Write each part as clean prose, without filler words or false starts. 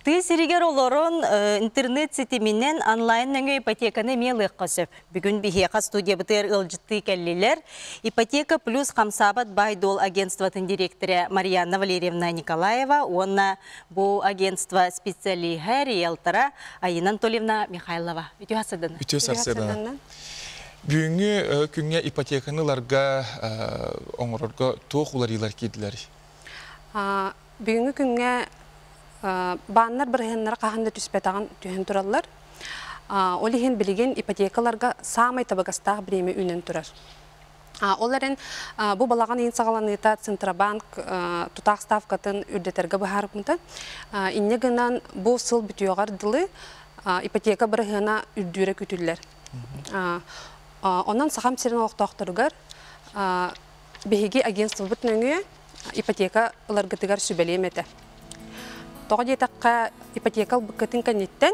Тыа сиригэр олорон интернет ситиминэн онлайн нөҥүө ипотеканы эмиэ ылыахха сөп. Бүгүн биһиэхэ студиябытыгар ыалдьыттыы кэллилэр. Ипотека плюс хамсаабат баай-дуол агентствотын директора Марианна Валерьевна Николаева уонна бу агентство специалиһа, риэлтора Айина Анатольевна Михайлова. Үтүө сарсыардана. Үтүө сарсыардана. Бүгүҥҥү күҥҥэ ипотеканы ыларга оҥорорго туох уларыйыылар киирдилэр? Бүгүҥҥү күҥҥэ бааннар бырыһыаннара хаһан да түспэтэҕин түһэн тураллар. Ол иһин билигин ипотекаларга саамай табыгастаах бириэмэ үүнэн турар. Ол эрэн бу балаҕан ыйын саҕаланыыта Центробанк тутаах ставкатын үрдэтэргэ быһаарбыта. Инньэ гынан бу сыл бүтүөҕэр дылы ипотека бырыһыана үрдүүрэ күүтүллэр. Онон Сахам сирин олохтоохторугар биһиги агентствобыт нөҥүө ипотека ыларгытыгар сүбэлиэм этэ. Тоҕо диэтэххэ, ипотека ылбыккытын кэнниттэн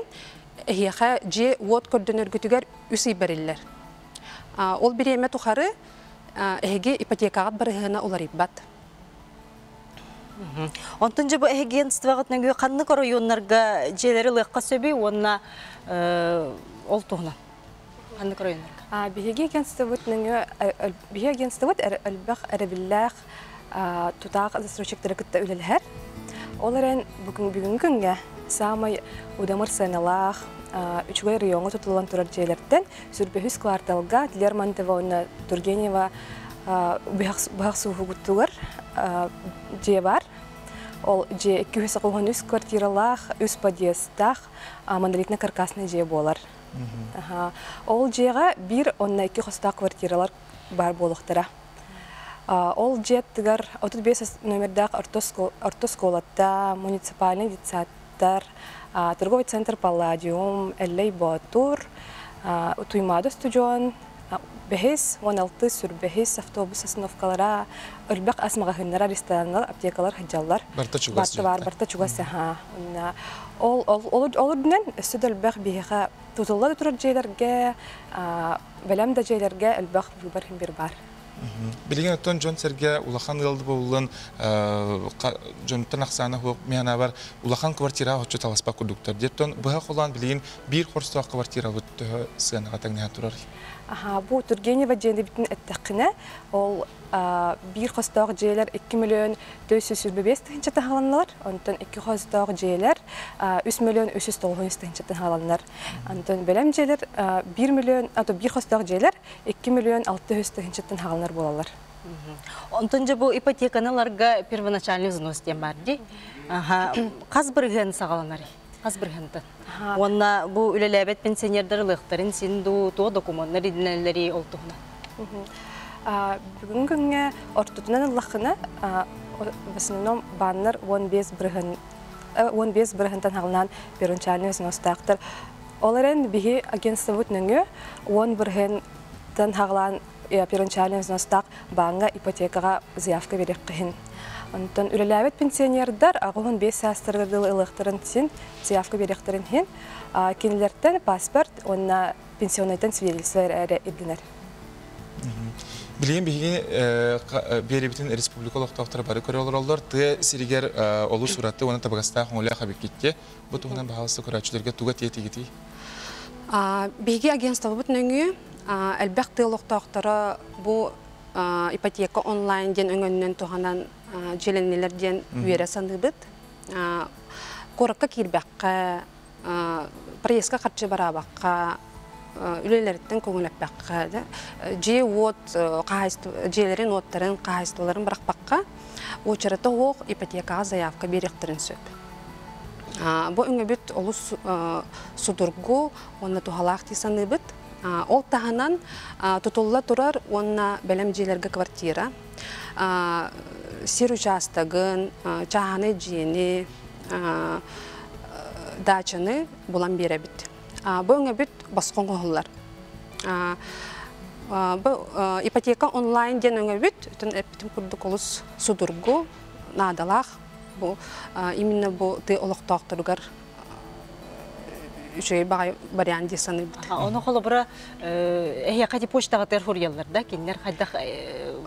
эһиэхэ дьиэ-уот көрдөнөргүтүгэр үс ый бэриллэр. Ол бириэмэ тухары эһиги ипотекаҕыт барыһыана уларыйбат. Онтон дьэ бу агентствоҕыт нөҥүө ханнык оройуоннарга дьиэлэри ылыахха сөбүй уонна ол туһунан? Ханнык оройуоннарга? Биһиги агентствобыт нөҥүө биһиги агентствобыт элбэх эрэбиллээх тутаах застройщиктары кытта үлэлэһэр. Ол эрэн бүгүҥҥү күҥҥэ саамай удамыр сыаналаах, үчүгэй райоҥҥа тутуллан турар дьиэлэртэн Сүрбэһүс кварталга Лермонтова уонна Тургенева быһах сууһугутугар дьиэ баар. Ол дьиэ 293 квартиралаах, үс подъездтаах монолитно-каркасный дьиэ буолар. Ол дьиэҕэ биир уонна икки хостоох квартиралар баар буолуохтара. Ол дьиэ аттыгар 35 номердаах орто оскуолата, муниципальный детсадтар, торговый центр Палладиум, Эллэй Боотур, Туймаада устудьуон, бэһис, 16 сүрбэһис автобус остановкалара, элбэх ас маҕаһыыннара, рестораннар, аптекалар сылдьаллар. Барта чугас. Барта бар, барта чугас аха. Ол ол ол үрдүнэн өссө да элбэх биһиэхэ тутулла да турар дьиэлэргэ, бэлэм да дьиэлэргэ элбэх выбор бир бар. Билигин оттон дьон-сэргэ улахан ыал буоллун, дьонтон ахсаана суох миэнабар улахан квартираҕа оччо таласпат курдуктар. Диэттон быһа холоон билигин биир хорстоох квартирабыт төһө сыанаҕа тэҥнэһэн турар? Аха, бу Тургенева дьиэнибитин эттэххинэ, ол биир хостоох дьиэлэр 2 миллион 425 тыһыынча таһаланнылар, онтон икки хостоох дьиэлэр 3 миллион 390 тыһыынча таһаланнар. Онтон бэлэм дьиэлэр 1 миллион, а то биир хостоох дьиэлэр 2 миллион 600 тыһыынчаттан хааланар буолаллар. Онтон дьэ бу ипотеканы ыларга первоначальный взнос диэн баар дии. Аха, хас бырыһыан саҕаланарый? Хас бырыһыантан? Уонна бу үлэлээбэт пенсионердар ылыахтарын син дуу, туох докумуоннар ирдэнэллэрий ол туһунан? Бүгүн күҥҥэ ортотунан ыллаххына, в основном бааннар 15 бырыһын 15 бырыһынтан хаалаан первоначальный взностаахтар. Ол эрэн биһи агентствобыт нөҥүө 10 бырыһыантан хаалаан первоначальный взностаах бааҥҥа ипотекаҕа заявка биэриэххин. Онтон үлэлээбит пенсионердар 85 саастарыгар дылы ылыахтарын син заявка биэриэхтэрин иһин кинилэртэн паспорт уонна пенсионнайтан свидетельство эрэ ирдэнэр. Билигин биһиги биэрибитин республика олохтоохторо бары көрө олороллор. Тыа сиригэр олус ураты уонна табыгастаах оҥолоох эбиккитте. Бу туһунан баһаалыста көрөөччүлэргэ туга тиэтигитий? Биһиги агентствобыт нөҥүө элбэх тыа олохтоохторо бу ипотека онлайн диэн өҥөннөн туһанан дьиэлэннилэр диэн үөрэ саныыбыт. Куоракка киирбэххэ, проездка харчы бараабакка, үлэлэриттэн көҥүлэппэххэ, дьиэ-уот дьиэлэрин уоттарын хаһаайыстыбаларын бырахпакка, уочарата суох ипотекаҕа заявка биэриэхтэрин сөп. Бу өҥөбүт олус судургу уонна туһалаах дии саныыбыт. Ол таһынан тутулла турар уонна бэлэм дьиэлэргэ квартира, сир учаастагын, чааһынай дьиэни, даачаны булан биэрэбит. Бу өҥөбүт босхо оҥоһуллар. Бу ипотека онлайн диэн өҥөбүт, эппитим курдук олус судургу, наадалаах. Бу именно бу тыа олохтоохторугар үчүгэй баҕайы вариант дии саныыбыт. Ону холобура эһиэхэ ти почтаҕытыгар суруйаллар да кинилэр хайдах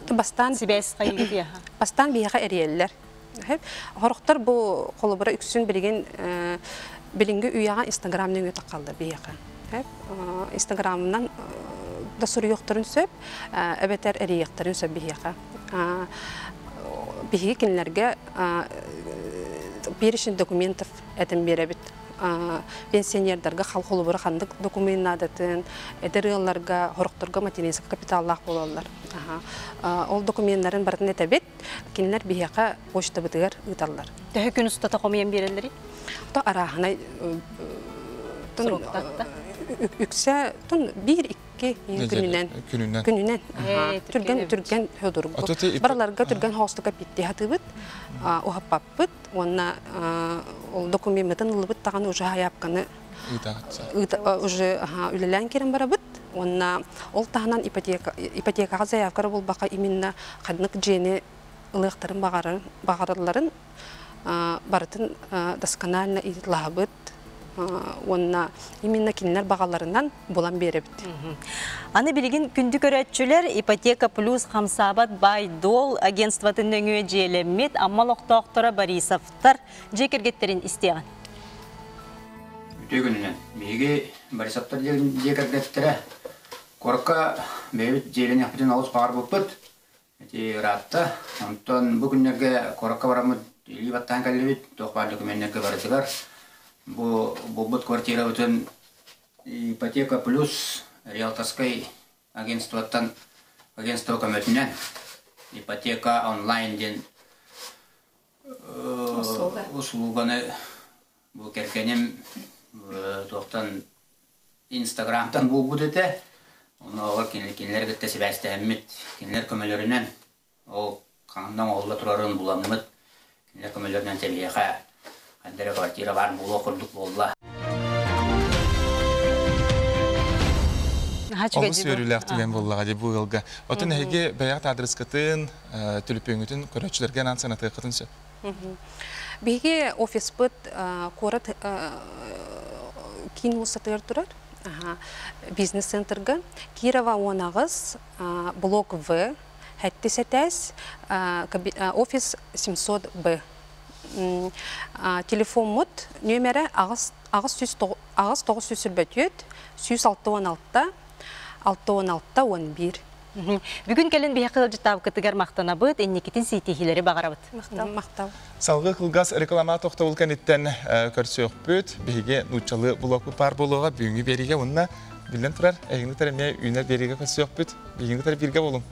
Бастаан сибээс хайыгытыаха бастаан биһиэхэ эрийэллэр. Хорохтор бу холобура үксүн билигин билиҥҥи үйэҕэ Инстаграм нөҥүө таххаллар биһиэхэ. Инстаграмынан да суруйуохтарын сөп, эбэтэр эрийиэхтэрин сөп биһиэхэ. Биһиги кинилэргэ перечень документов этэн биэрэбит. Пенсионердарга холобура ханнык документ наадатын, эдэр ыалларга, хорохторго материнскай капиталлаах буолаллар. Ол докуменнарын барытын этэбит, кинилэр биһиэхэ почтабытыгар ыыталлар. Төһө күн устата хомуйан биэрэллэрий? То арааһынай үксэ тун биир-икки күнүнэн күнүнэн түргэн түргэн хөдургу бараларга түргэн хоостука питти хатыбыт уһаппаппыт уонна ол докумеммытын ылыбыт даҕаны уже хайаапканы уже үлэлээн киирэн барабыт уонна ол таһынан ипотека ипотекаҕа заявкара буолбакка именно ханнык дьиэни ылыахтарын баҕаралларын барытын досконально ыйыталаһабыт уонна именно кинилэр баҕаларынан булан биэрэбит. Аны билигин күндү көрөөччүлэр Ипотека плюс хамсаабат баай-дуол агентствотын нөҥүө дьиэлэммит Амма олохтоохторо Борисовтар дьиэ кэргэттэрин истиэҕин. Үтүө күнүнэн. Биһиги Борисовтар дьиэ кэргэттэрэ куоракка бэйэбит дьиэлэниэхпитин олус баҕарбыппыт. Ити ыраатта. Онтон бу күннэргэ куоракка бараммыт илии баттаан кэллибит. Туох баар докуменнарга барытыгар. Бу булбут квартирабытын Ипотека плюс риэлторскай агентствоттан агентство көмөтүнэн ипотека онлайн диэн услуганы бу кэргэним туохтан Инстаграмтан булбут этэ. Онно кинилэр кытта сибээстэһэммит, кинилэр көмөлөрүнэн ол ханна оҥоһулла турарын буламмыт, кинилэр көмөлөрүнэн тэбиэхэ ханна эрэ квартира баар буолуох курдук буолла. Олус үөрүүлээх түгэн буоллаҕа дии бу ыалга. Отон эһиги бэйэҕит аадырыскытын, түлүпүөҥҥүтүн көрөөччүлэргэ анаан санатыаххытын сөп. Биһиги офиспыт куорат киин уулуссатыгар турар. Бизнес-центрга Кирова 18, блок В, сэттис этээс, офис 700 Б. Телефоммут нүөмэрэ аҕыс 994 166 66 11. Бүгүн кэлин биһиэхэ ыалдьыттаабыккытыгар махтанабыт, инникитин ситиһиилэри баҕарабыт. Махтал. Махтал. Салгыы кылгас реклама тохтобул кэнниттэн көрсүөхпүт. Биһиги нууччалыы блокпут баар буолуоҕа бүгүҥҥү биэриигэ уонна биллэн турар, эһигини эмиэ үүнэр биэриигэ көрсүөхпүт. Биһигини кытары бииргэ буолуҥ.